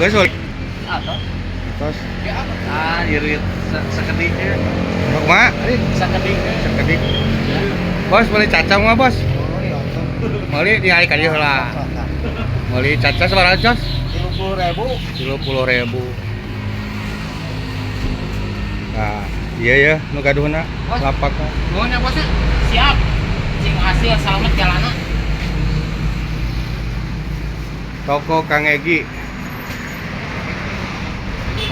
Geus balik. Atau Terus ah irit sakedik ya. kumaha? Sakedik. Sakedik. Bos beli caca mah, Bos. Meuli di hari ka dieu heula. Meuli caca sabaraha, Jos? 30.000. 30.000. Nah, iya ya, nu gaduhna lapakna. Nuhun ya bosnya. Siap. Cing hasil selamat jalana. Toko Kang Egi.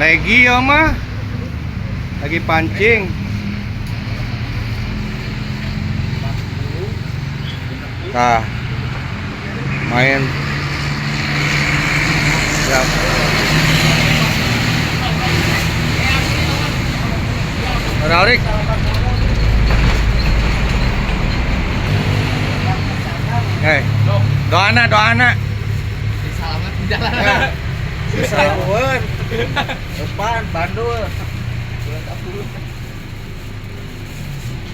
Lagi ya mah. Lagi pancing. Nah, main. Siap. Raurik. Hei, doana doana. Selamat di jalan. Sisawon. Depan Bandul.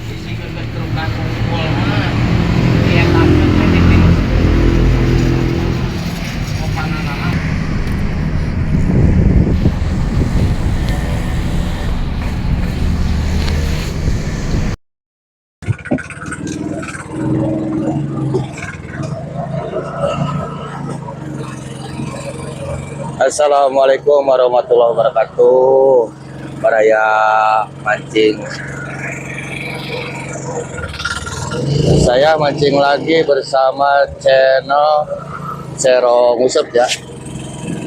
Isi geus terukan kumpul mah. Iya takut teh di Opananana. Assalamualaikum warahmatullahi wabarakatuh. Baraya mancing. Saya mancing lagi bersama channel Cero Ngusep ya.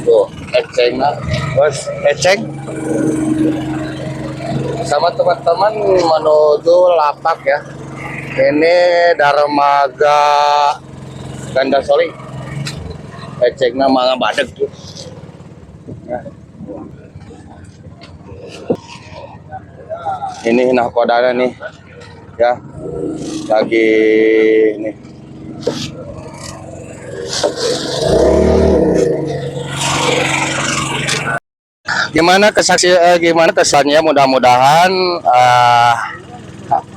Tuh, eceng lah. Bos, eceng. Sama teman-teman menuju lapak ya. Ini Darmaga Gandasoli. Ecengna mangga badeg tuh. Nah. Ini nahkodanya nih ya, lagi nih. Gimana kesaksi, gimana kesannya? Mudah-mudahan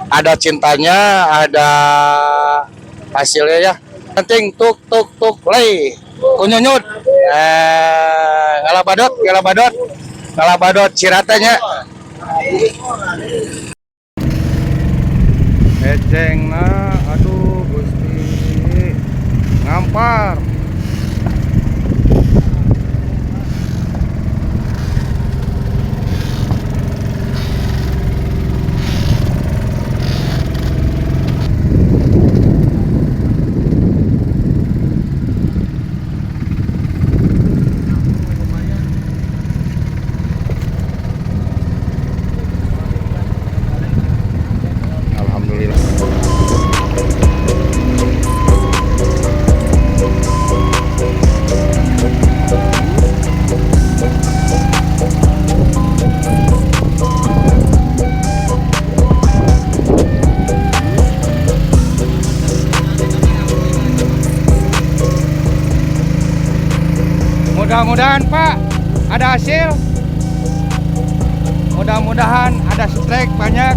ada cintanya, ada hasilnya ya. Penting tuk tuk tuk lei kunyunyut, ngalabadot ngalabadot ngalabadot ciratanya. Eceng nah, aduh Gusti. Ngampar. Alhamdulillah. Mudah-mudahan Pak ada hasil. Mudah-mudahan ada strike banyak.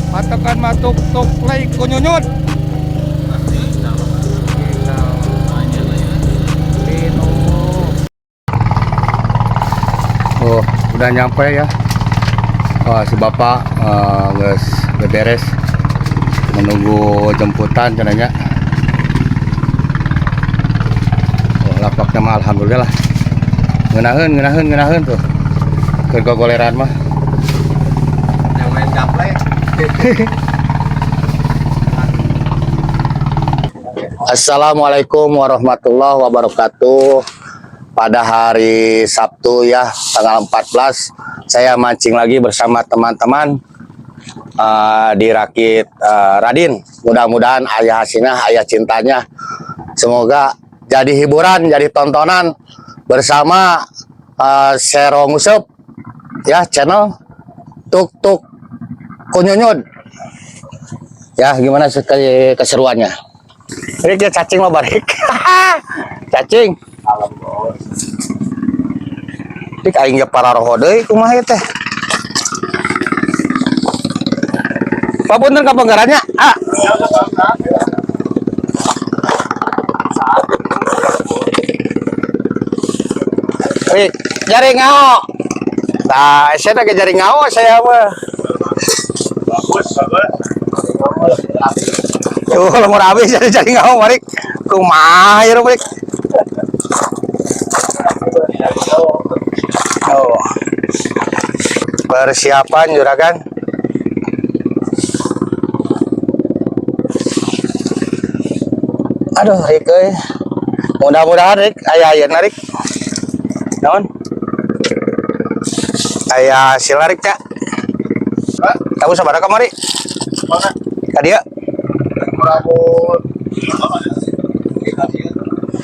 Patokan matuk tuk play kunyunyut. Oh, udah nyampe ya. Oh, si bapak geus beberes menunggu jemputan cenah. Oh, lapaknya mah alhamdulillah. Ngeunaheun ngeunaheun ngeunaheun tuh. Keur gogoleran mah. Yang main gaple. Assalamualaikum warahmatullahi wabarakatuh. Pada hari Sabtu ya, tanggal 14, saya mancing lagi bersama teman-teman di rakit Radin. Mudah-mudahan ayah hasilnya, ayah cintanya. Semoga jadi hiburan, jadi tontonan bersama Sero Ngusep ya, channel Tuk Tuk Kunyunyun. Ya, gimana keseruannya? Ini dia cacing lo balik. Cacing. Dik aing ge pararoho deui kumaha ieu teh. Papunten ka penggarannya. Ah. Rik. Jaringao. Nah, saya ke Jaringao saya mah. Bagus, bagus. Tuh, lembur habis jadi Jaringao balik. Kumaha ya balik. Oh. Persiapan juragan. Aduh, Rik euy. Mudah-mudahan Rik aya ayeuna Rik. Naon? Aya hasil Rik ya. Tahu sabaraha kamari? Mana? Ka dieu. Prabu.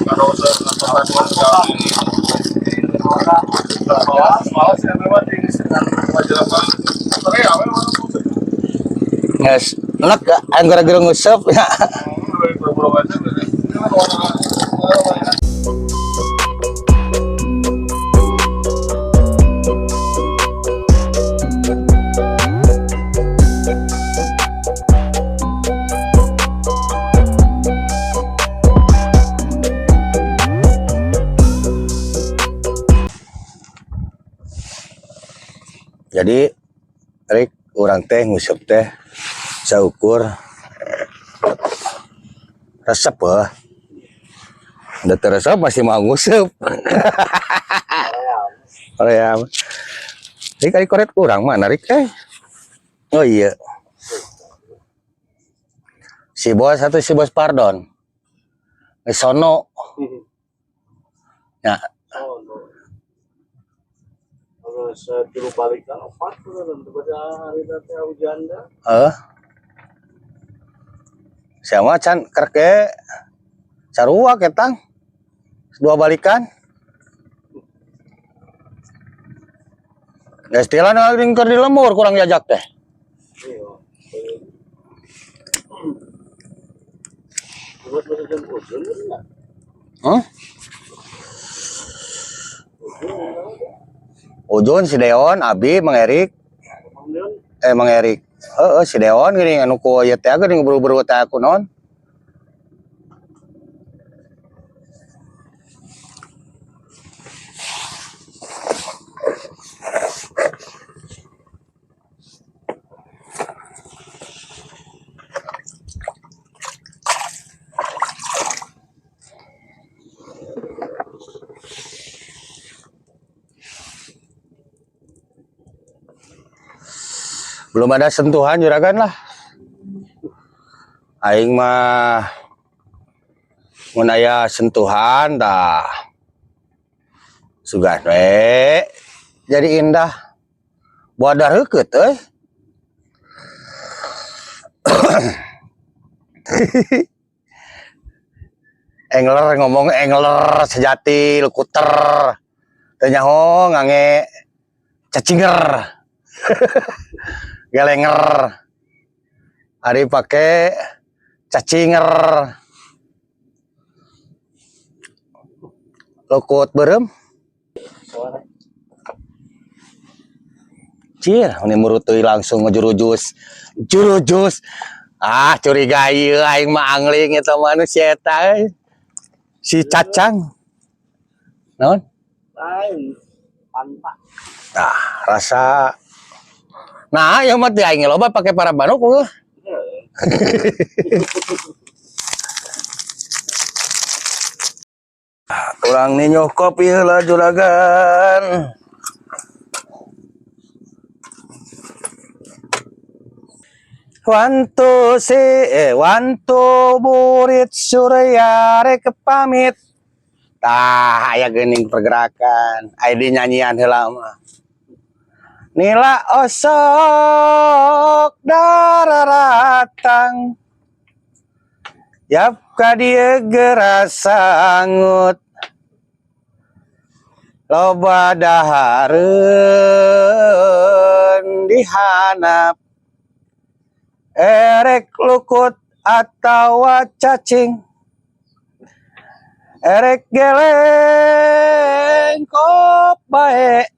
Kalau Geus enek anu gara-gara nguseup ya. Jadi Rik urang teh nguseup teh saukur resep weh. Udah teresep masih mau nguseup. Oh ya. Rik ari koret kurang mana Rik eh. Oh iya. Si bos atau si bos pardon. Eh, sono. Ya, Oh, no. Terus tilu balikan opat udah pada hari nanti hujan dah. eh. Siapa can kerke sarua ketang. Dua balikan. Geus tilan keur di lembur kurang jajak teh. Iya. Buat bahasa jam ujung enggak? Huh? Ujun si Deon, Abi, Mang Erik, Mang Leon eh Mang Erik. Heeh, si Deon gini anu ku ieu teh geuning buru-buru teh aku naon. Belum ada sentuhan juragan lah. Aing mah mun aya sentuhan tah. Sugan we jadi indah. Buat heukeut euy. Angler ngomong angler sejati lekuter. Teu nyaho ngange cacinger. Gelenger. Ari pake cacinger. Lekut beureum. Cir, ini murutui langsung ngejurujus. Jurujus. Ah, curiga ieu aing mah angling eta manusia eta euy. Si cacang. Naon? Lain pantak. Nah, rasa. Nah, ya mah teu aing loba pake para manuk heuh. Urang ninyoh kopi heula juragan. Wantu si eh wantu burit surya rek pamit. Tah aya geuning pergerakan. Aya di nyanyian heula mah. Nila osok dararatang. Yap ka dieu geura sangut. Loba dahareun dihanap. Erek lukut atawa cacing. Erek geleng kop bae.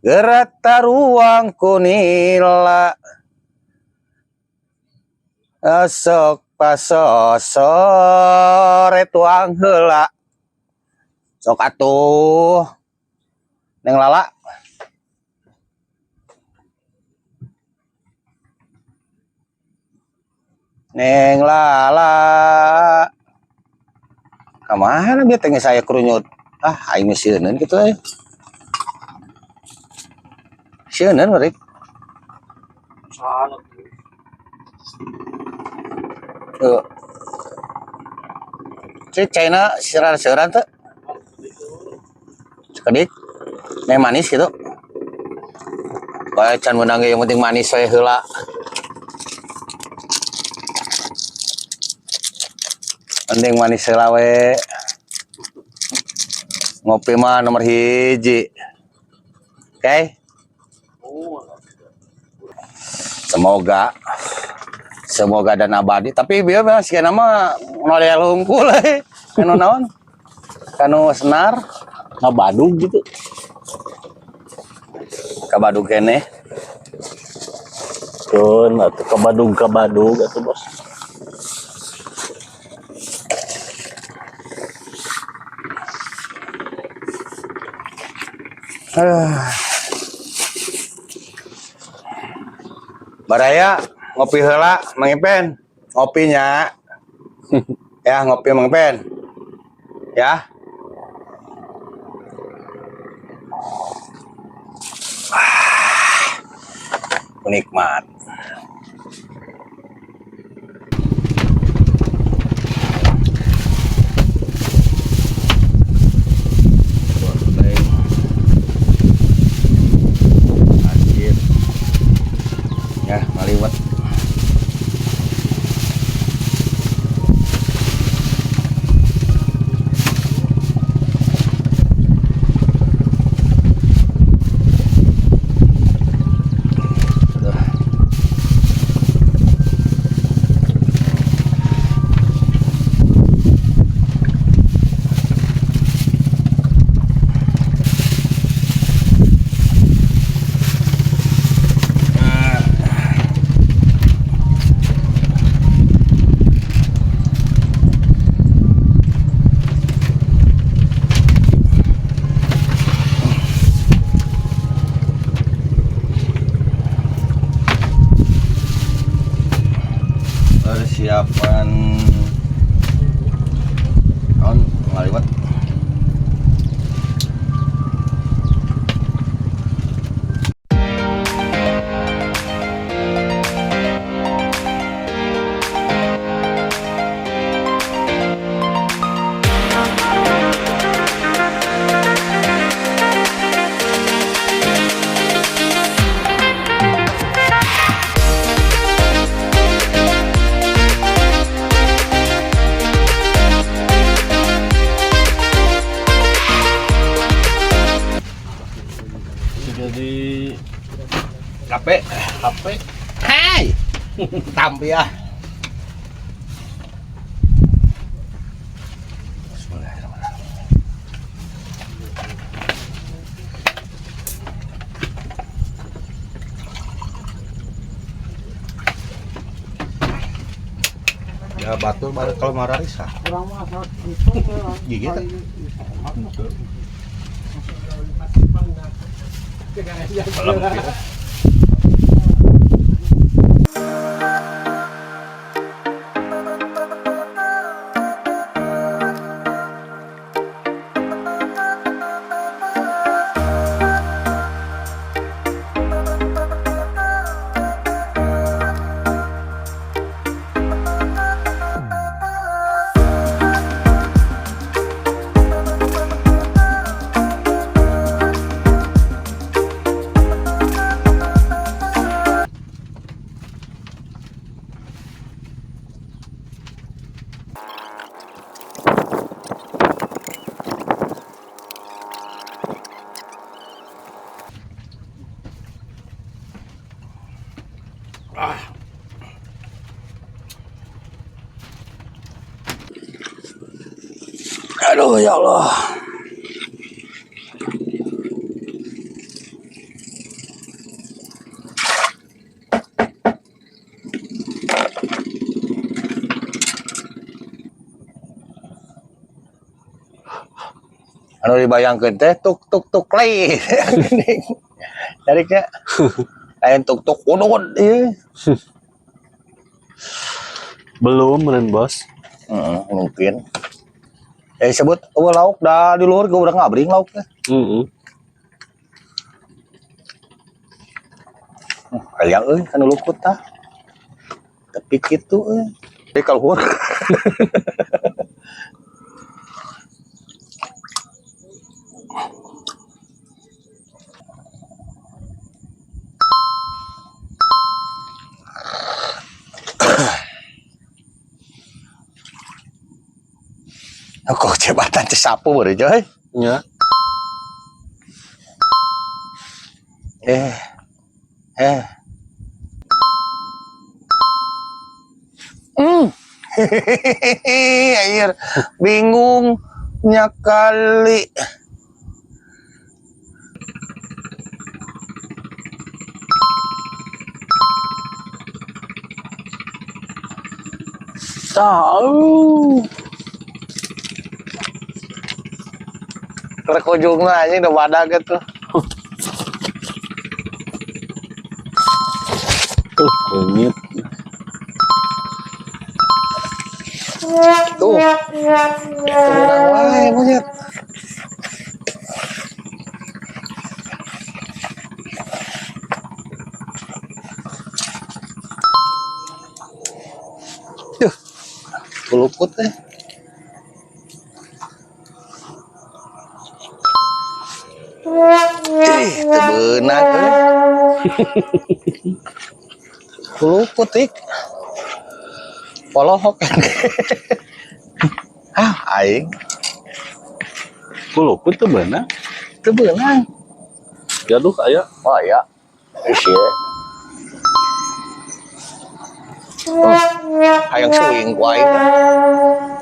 Geura taruang kunila. Esok pasosore tuang heula. Sok atuh. Neng Lala. Neng Lala. Kemana dia tengah saya kerunyut? Ah, aing mah sieuneun kitu euy. Sieuneun mereka. Salah. Tuh. Cik China seuran-seuran teu? Sakedik. Meh manis gitu. Bae can meunang ge yang penting manis we heula. Penting manis heula we. Ngopi mah nomor 1. Oke? Oh, Semoga semoga dan abadi, tapi bieu mah siga nama nolel hungkul euy. Kanu naon? Kanu senar ngabadug gitu. Kabadug keneh. Keun atuh kabadug kabadug atuh bos. Aduh. Baraya ngopi heula Mang Ipen. Ngopinya. Ya, ngopi Mang Ipen. Ya. Ah, nikmat. Goreng. Asin. Ya, maliwat. Aduh. Persiapan on ngaliwat. Jadi Kape. HP. Hai. Tampi ah. Bismillahirrahmanirrahim. Ya batur baru kalau marah risah. Gigit. Aduh ya Allah. Anu dibayangkeun teh tuk tuk tuk play. Tariknya. Lain tuk tuk udud ieu. Belum meureun bos. Heeh, mungkin. Eh sebut eueuh lauk da di luhur ge urang ngabring lauk teh. Heeh. Hayang euy kana lukut tah. Tapi kitu euy. Di kaluhur. Kok cebatan sapu baru coy. Nya. Eh. Eh. Air bingungnya kali. Tahu. Terkujungna anjing udah badag gitu. Leungit. Tuh. Menang wae monyet. Duh. Kuluput eh. Ih, teu beunang euy. Kuluput ik. Polohok. Ah, aing Kuluput teu beunang. teu beunang. Gaduh aya. Oh ya. Isi. Oh, hayang suing ku aing.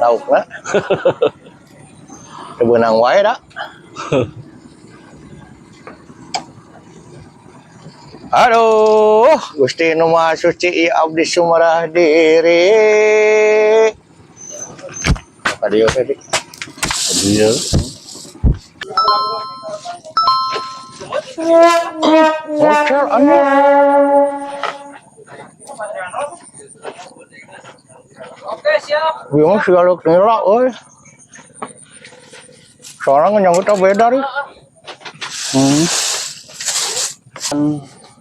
Laukna. Teu beunang wae da. Aduh, Gusti nu Maha Suci ieu abdi sumarah diri. Ka dieu teh, Dik. Dieu. Hotel anu. Oke, siap. Ieu mah siga leuk nila euy. Soalnya nyambutnya beda nih.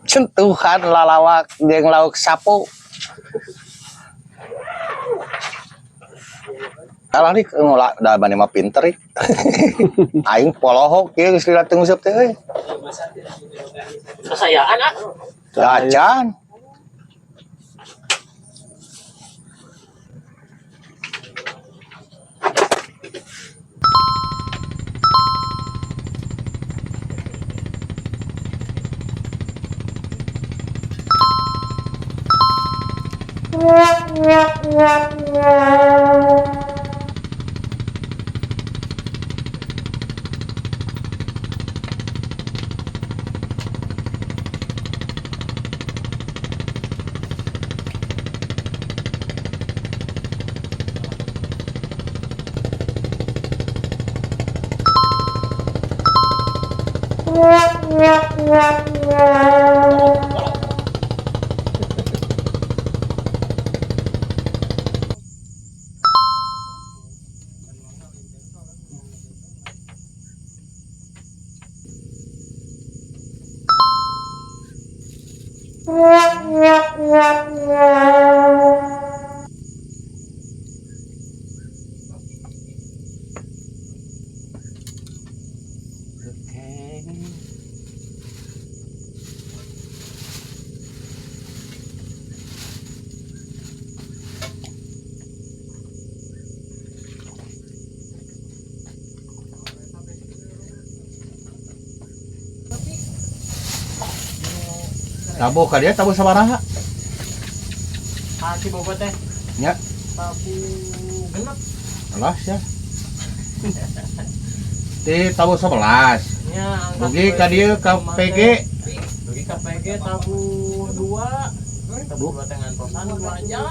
Sentuhan lalawak jeung lauk sapu. Alah nih ngolah da bani mah pinter ih. Aing polohok ieu geus lila teu nguseup teh euy. Kesayaan ah. Acan. Tabuh ka dia tabuh sabaraha? Ah, si Bobo teh. Nya. Tabu genep. Alah sia. Ti tabuh 11. Nya angkat Dugi ka dieu ka PG. Dugi ka PG tabuh 2. Tabuh 2 teh ngantosan 2 jam.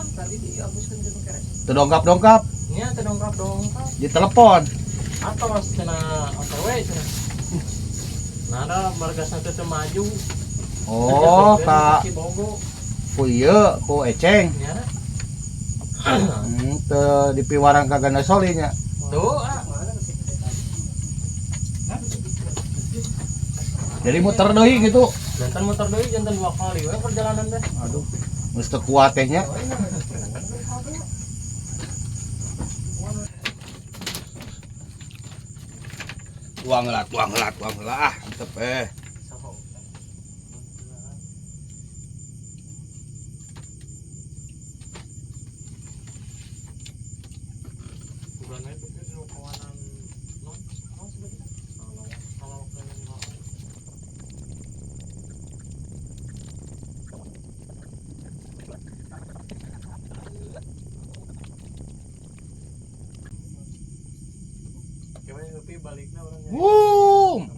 Teu dongkap-dongkap Nya teu dongkap-dongkap. di telepon. Atos cenah OTW cenah. Nah, ada margasna teh teu maju. Oh, ka Cibogo ku ieu ku Eceng. nya. Teu dipiwarang ka Gandasoli nya. Tuh, ah. Jadi muter deui gitu. Jantan muter deui jantan dua kali we perjalanan teh. Aduh, geus teu kuat teh nya. Tuang lah, tuang lah, tuang lah. Mantep eh. Boom.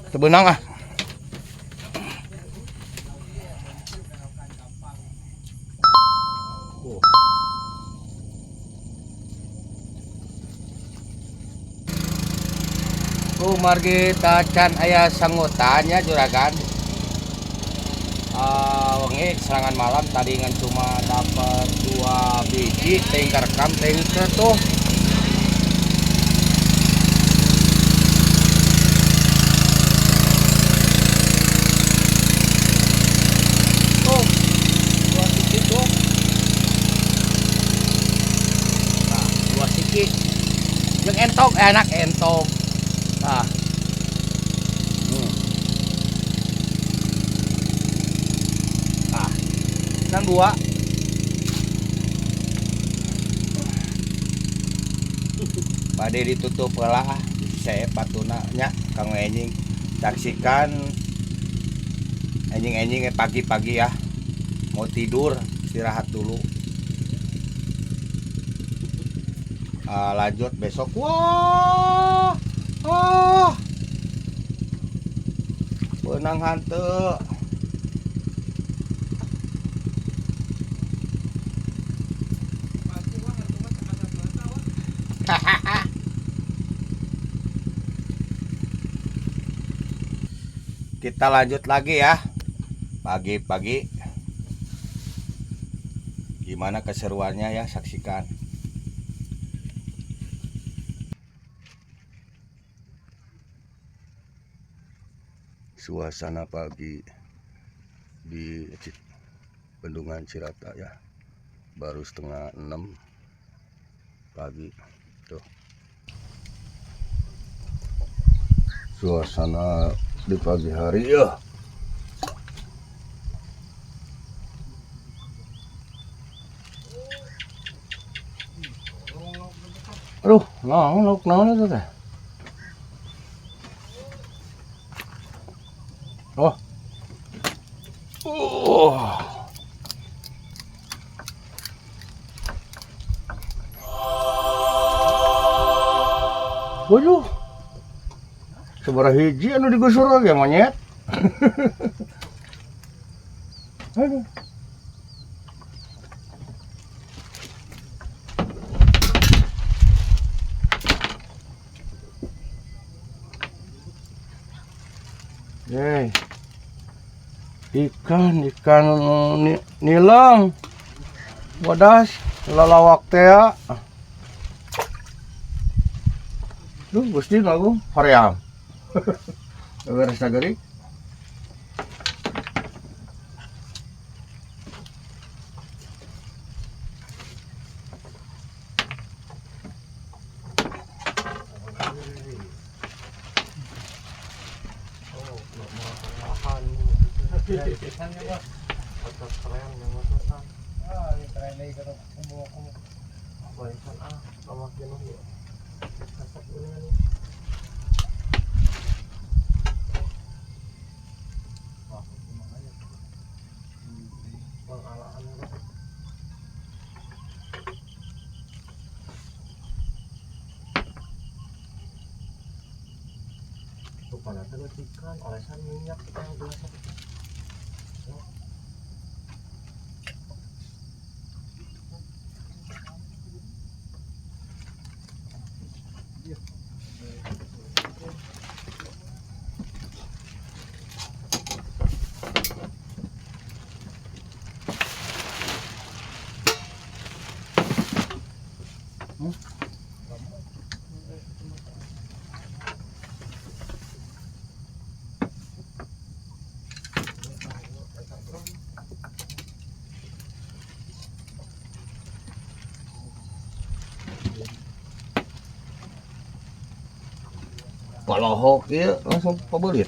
Tebenang ah. Ku margi tacan aya sangutannya juragan. Wengi serangan malam tadi ngan cuma dapat 2 biji teuing karekam teuing tuh. Tuh, 2 siki tuh. Nah, 2 siki. Jeung entog enak entog. Nah. Nah, nang 2. Bade ditutup heula ah, saya patuna nya kanggo enjing. Saksikan enjing-enjing pagi-pagi ya. Mau tidur, istirahat dulu. Lanjut besok. Wah. Ah. Benang hanteu. Kita lanjut lagi ya. Pagi-pagi. Gimana keseruannya ya, saksikan. Suasana pagi di Bendungan Cirata ya. Baru 5:30 pagi tuh. Suasana di pagi hari ya. Aduh, naon lauk naon itu teh? Oh. Waduh. Sabaraha hiji anu digusur lagi monyet. Aduh. Yeay. Ikan, ikan nilang. Bodas, lalawak teh ya. Duh, Gusti ngaku hoream. Beres nagari. Rupana teh leutikan olesan minyak kita yang gelas itu. Polohok ieu langsung pabeulit.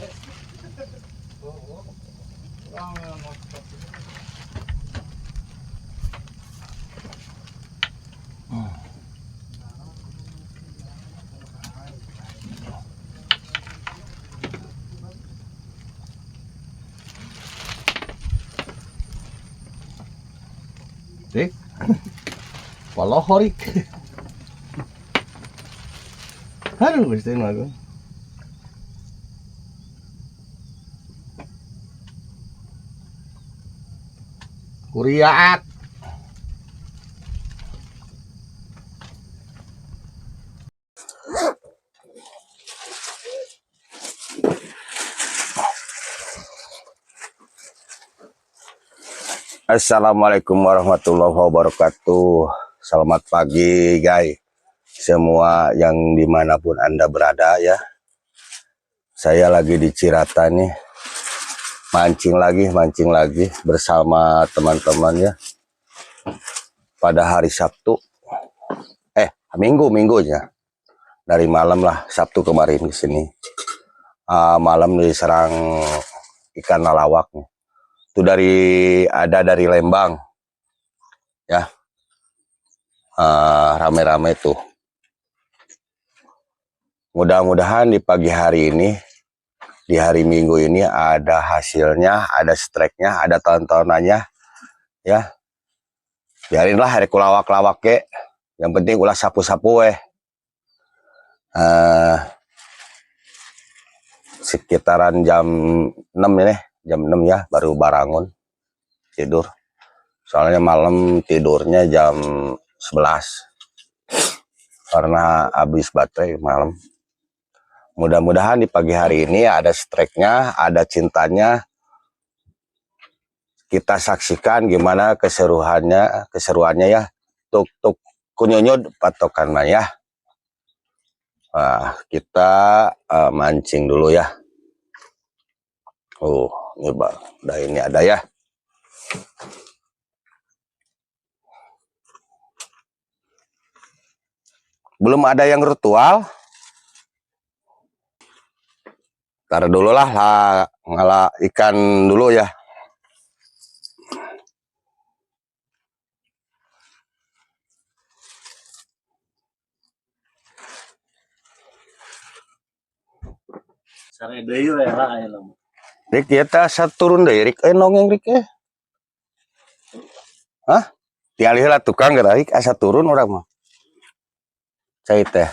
Rik. Polohorik. Aduh, Gusti nu agung. Kuriaat. Assalamualaikum warahmatullahi wabarakatuh. Selamat pagi guys. Semua yang dimanapun Anda berada ya. Saya lagi di Cirata nih. Mancing lagi bersama teman-teman ya. Pada hari Sabtu. Minggunya. Dari malam lah, Sabtu kemarin ke sini. Malam diserang ikan lalawak nih. Itu dari Lembang. Ya. Rame-rame tuh. Mudah-mudahan di pagi hari ini, di hari Minggu ini ada hasilnya, ada strike-nya, ada tontonannya, ya. Biarinlah hari kulawak-lawak ke. Yang penting ulah sapu-sapu weh. Sekitaran jam 6 ini, jam 6 ya, baru barangun tidur. Soalnya malam tidurnya jam 11. Karena habis baterai malam. Mudah-mudahan di pagi hari ini ada strike-nya, ada cintanya. Kita saksikan gimana keseruannya ya. Tuk tuk kunyunyud patokan mah ya. Nah, kita mancing dulu ya. Oh, ini Bang, udah ini ada ya. Belum ada yang ritual. Taruh dulu lah, lah, ngala ikan dulu ya. Sare deui we lah aya mah. Rik, kita asa turun deui, Rik. Nongeng, Rik, eh. Hah? Dialih lah tukang geura, Rik, asa turun urang mah. Cai teh.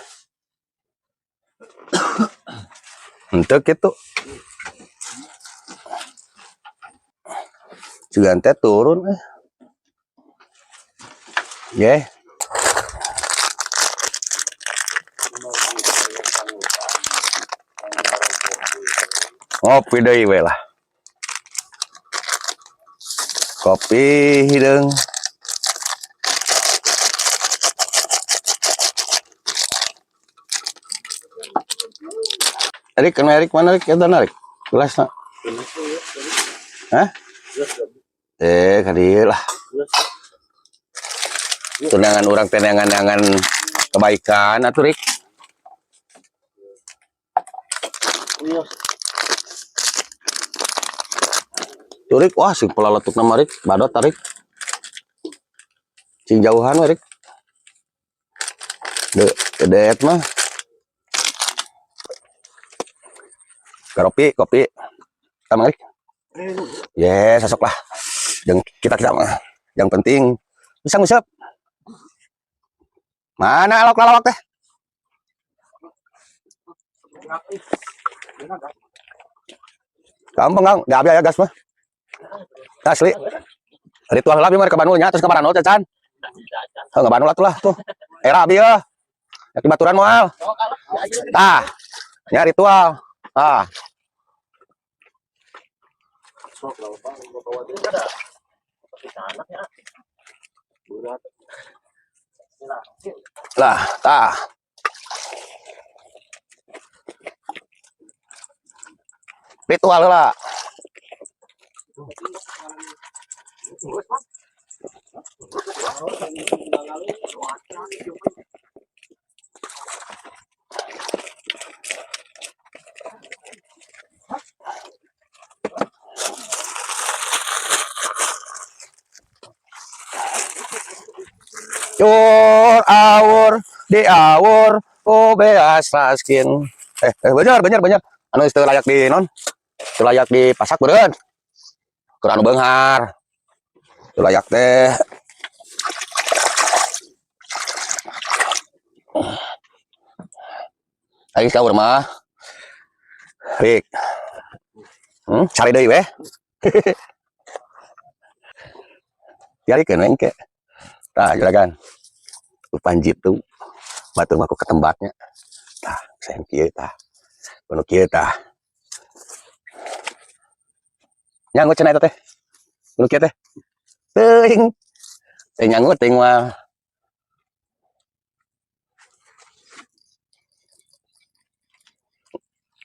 Henteu kitu. Sugan teh turun eh. Ye. Ngopi deui we lah. Kopi hideung. Erik, kena Erik mana Erik? Kita narik. Gelas nak. Hah? Kadieu lah. Tunangan orang tenangan-tenangan kebaikan atuh Rik. Iya. Tuh Rik, wah sing pola letuk nama Rik, badot tarik. Sing jauhan we, Rik. De, deet mah. Kopi, kopi. Sama Rik. Yes, sosok lah. Yang kita mah. Yang penting bisa ngusap. Mana alok lalawak teh? Gampang, Kang. Di abi aya gas mah. Asli. Ritual lah abi mah ke Bandung nya terus ke Barano cacan. Heuh, nggak lah tuh lah tuh. Era abi ya. Ya baturan moal. Tah. Nya ritual. Ah, Sok lah, Pak, bawa dia ada. Tapi anak ya. Berat. Lah, tah. Ritual lah. Cur awur di awur oh beas raskin. Eh, eh bener bener bener. Anu teu layak di non. Teu layak di pasak beureun. Keur anu beunghar. Teu layak teh. Aing saur mah. Rik. Cari deui weh. Diarikeun we engke. Tah, juragan. Upan jitu. Batur mah ku ketembaknya. Tah, sayang kieu tah. Kudu kieu tah. Nyanggut cenah eta teh. Kudu kieu teh. Teuing. Teu nyanggut teuing mah.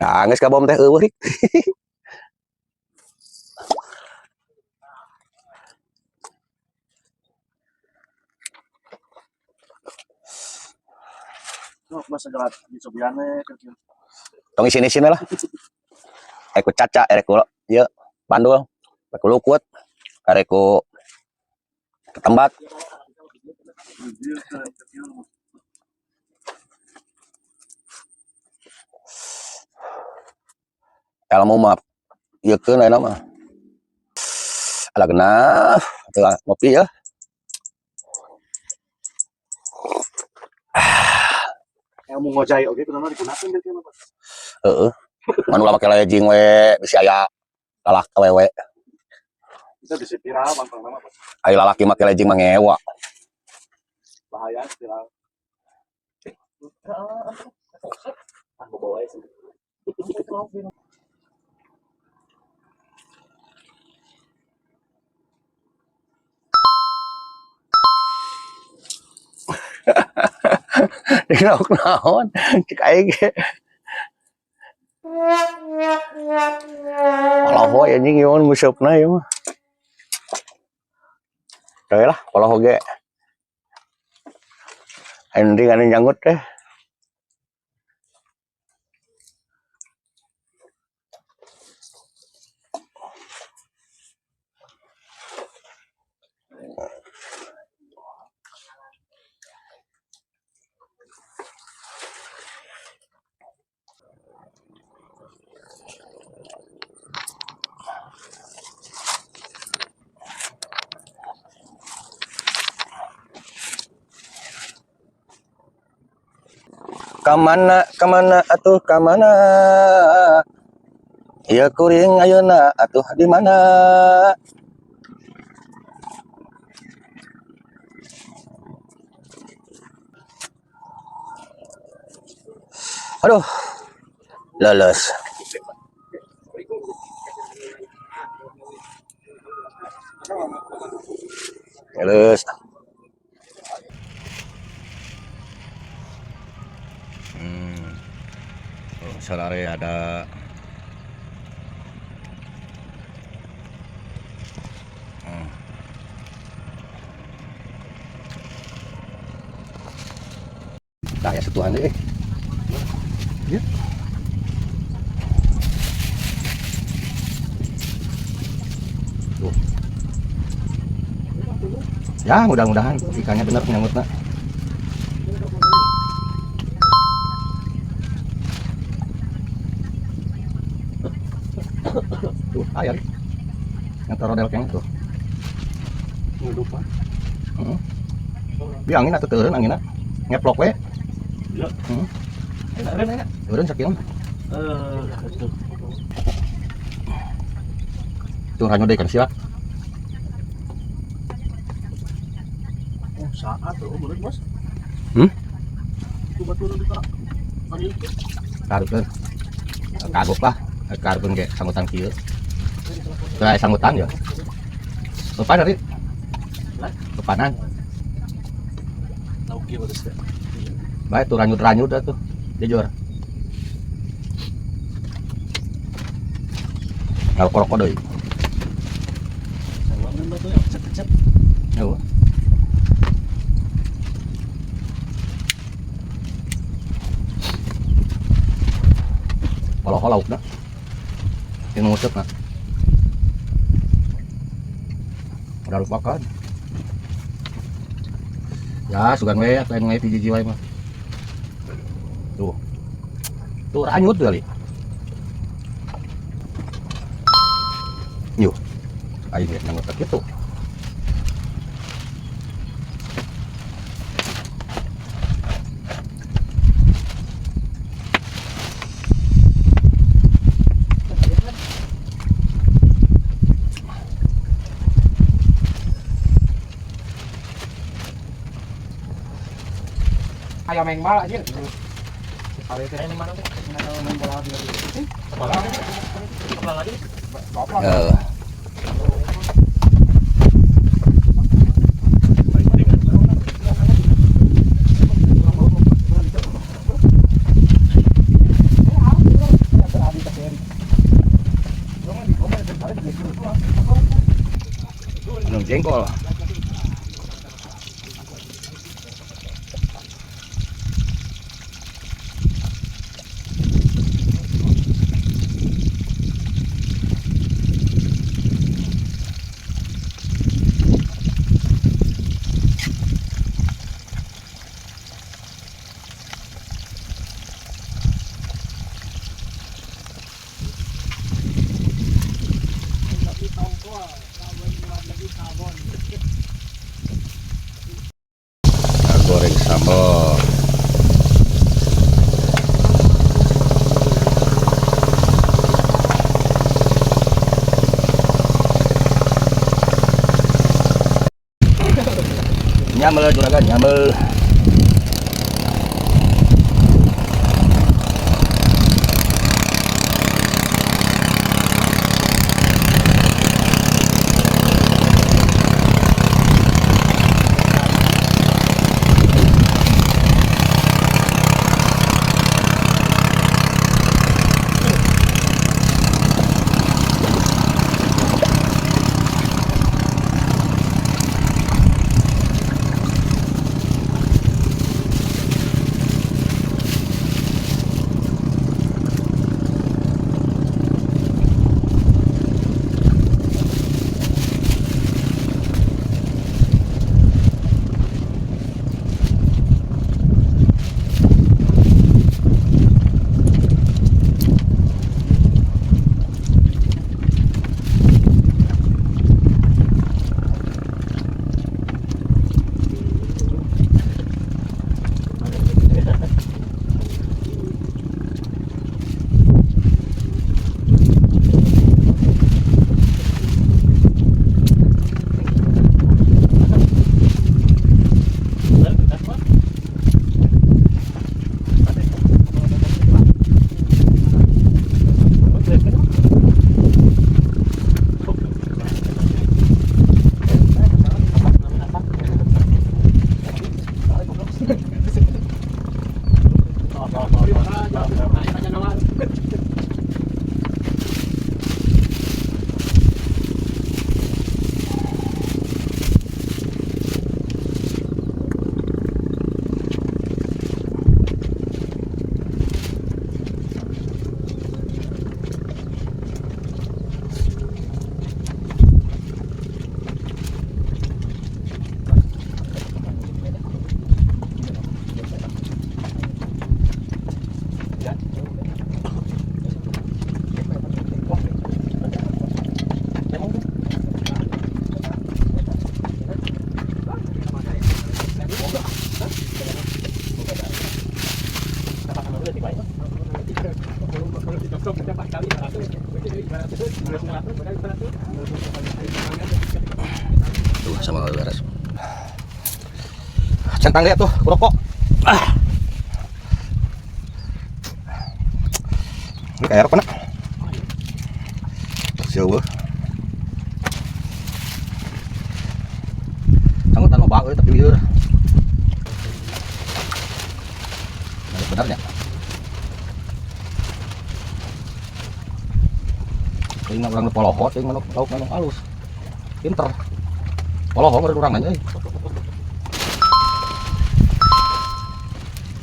Tah, geus kabom teh eueuh rik. Sok mah segala dicobiane kecil. Tong isin-isin lah. Erek ku caca, erek ku ieu bandul, erek ku lukut, erek ku ketembat. Ilmu mah ieu keun ayeuna mah. Alah genah, atuh ngopi ya. Ilmu ngojay oge kunaon digunakeun deui mah. Heeh. Manu ulah make legging we bisi aya lalaki awewe. Bisa bisa viral pantang nama Pak. Aya lalaki make legging mah ngewa. Bahaya viral. Ah, bawa aja sih. Dinaok naon cek aing ge. Poho anjing ieu mah nguseupna ieu mah. Teu lah poho ge. Anu anu nyanggut teh. Kamana kamana atuh kamana. Ieu kuring ayeuna atuh di mana? Aduh. Leles. Leles. Oh, Sarare ada. Nah, ya sentuhan deh. Ya. Tuh. Ya, mudah-mudahan ikannya benar nyangkutna. Tuh, air. Yang taruh delkeng tuh. Lupa. Heeh. Bi angin atau teureun anginna. Ngeplok we. Ya. Heeh. Teureun sakieu mah. Eh, itu. Tuh ranyu deh kan siap. Oh, saat tuh, bener, Bos. Hmm? Itu batu udah tak. Tadi itu. Karupkeun. Kagok lah. Karupkeun ge sanggutan kieu. Teu aya sanggutan ya. Lepan dari. Lepanan. Lauk kieu bagus ya. Baik tuh ranyut-ranyut dah tuh. Jujur. Ngarokok deui. Sawangan batu ya, kecep-kecep. Eueuh. Kalau laukna. Yang ngucap na. Udah lupakan. Ya, sugan we atuh anu ngait hiji wae mah. Tuh. Tuh ranyut kali. Yuh. Aing ge nanggut kitu. Ayam yang bal aja. Sekali itu. Ayam mana tuh? Main bola di Kepala. Kepala lagi. Eh. Minum jengkol. Nah, goreng sambal. Nyamel juragan, nyamel. Sama beres. Centang lihat tuh, rokok. Ah. Ini kayak rokok nak. Siapa? Sanggutan mau bau tapi liur. Benarnya. Ini orang poloho, ini manuk lauk manuk halus. Pinter. Poloho baru orang nanya.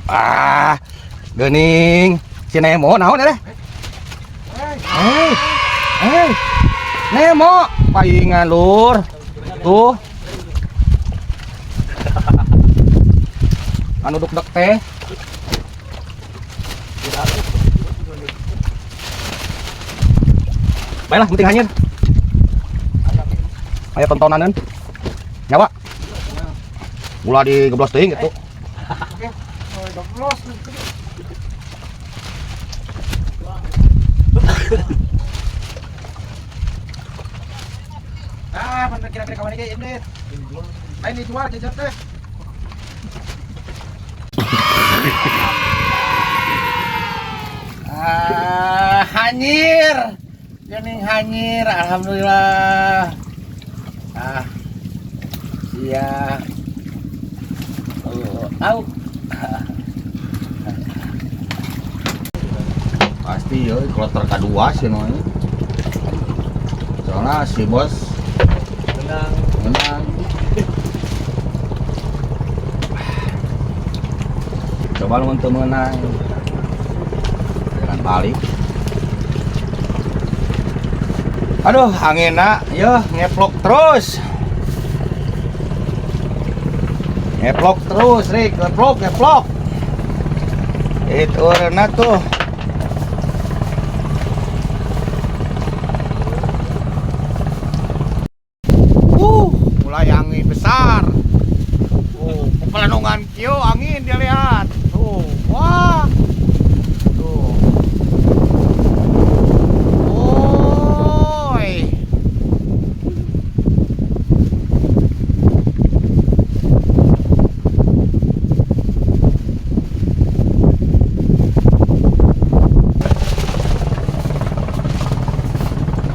Ah, geuning si Nemo naon deh? Hei, hei, Nemo, paingan lur, tuh, anu duk dek teh. Baiklah, penting hanyir. Ayo tontonanan. Nyawa. Mula di geblos teuing gitu. Ah, bener kira-kira kawan ini ini. Lain dijual jajan teh. Ah, hanyir. Geuning hanyir, alhamdulillah. Ah. Iya. Oh, tahu. Pasti ya, kloter kedua sih no. Soalnya si bos Menang. Menang. Coba lu untuk menang. Jangan balik. Aduh, anginna ya ngeplok terus. Ngeplok terus, Rik, ngeplok, ngeplok. Itu rena tuh. Mulai angin besar. Oh, pelenungan kio angin dia lihat. Tuh, wah. Tuh. Oi.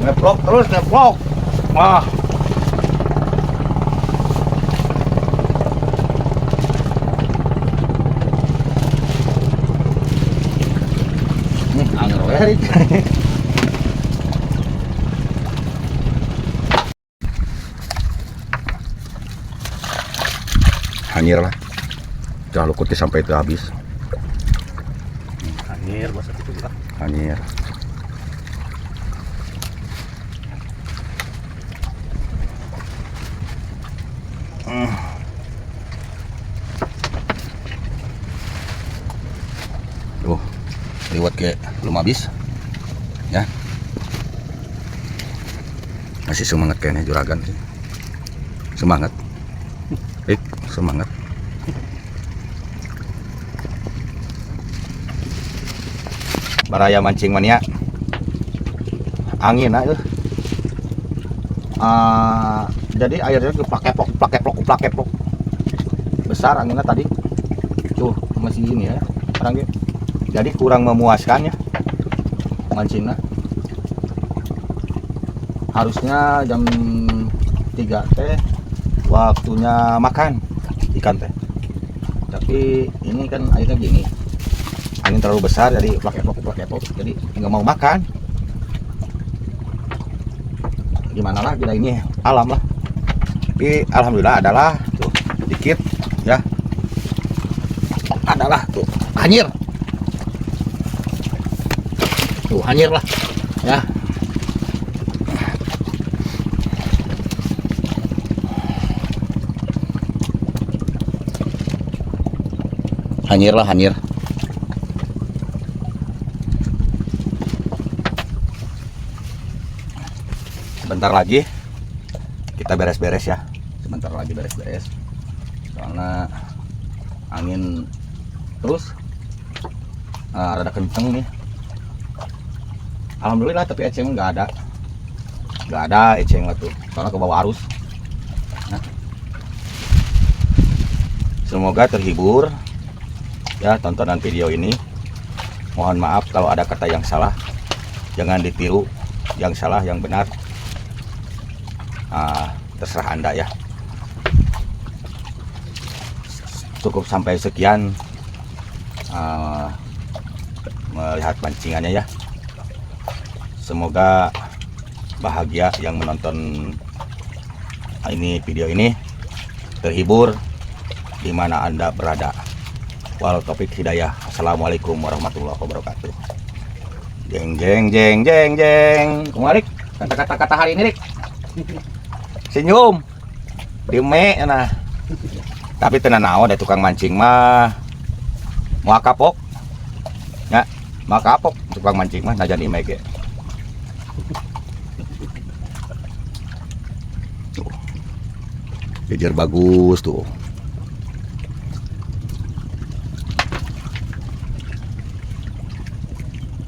Ngeplok terus, ngeplok. Wah. Anger we, Rik. Hanyir lah. Jangan lukuti sampai itu habis. Hanyir bahasa itu juga. Hanyir. Tuh, liwat ke belum habis ya. Masih semangat kayaknya juragan sih. Semangat. Rik, semangat. Baraya mancing mania. Angin aja. Jadi airnya keplak keplok, keplak keplok, keplak keplok. Besar anginnya tadi. Tuh, masih ini ya. Orangnya. Jadi kurang memuaskan ya mancingnya. Harusnya jam 3 teh waktunya makan ikan teh. Tapi ini kan airnya gini. Angin terlalu besar jadi keplak keplok, keplak keplok. Jadi nggak mau makan. Gimana lah kita ini alam lah. Tapi alhamdulillah adalah tuh dikit ya. Adalah tuh hanyir. Tuh hanyir lah ya. Hanyir lah, hanyir. Sebentar lagi kita beres-beres ya. Sebentar lagi beres-beres. Soalnya angin terus, rada kenceng nih. Alhamdulillah tapi eceng nggak ada. Nggak ada eceng lah tuh. Soalnya ke bawah arus. Nah. Semoga terhibur ya tontonan video ini. Mohon maaf kalau ada kata yang salah. Jangan ditiru yang salah, yang benar. Ah, terserah Anda ya. Cukup sampai sekian melihat pancingannya ya. Semoga bahagia yang menonton ini video ini, terhibur di mana Anda berada. Walau taufik hidayah. Assalamualaikum warahmatullahi wabarakatuh. Jeng jeng jeng jeng jeng. Kumaha, Rik? Kata-kata kata hari ini, Rik. Senyum. Dime nah. Tapi tenan naon da tukang mancing mah. Moal kapok. Ya, moal kapok tukang mancing mah najan ime ge. Tuh. Jejer bagus tuh.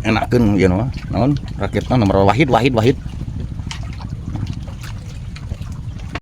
Enakeun ieu mah. Naon? Rakitna nomor wahid wahid wahid.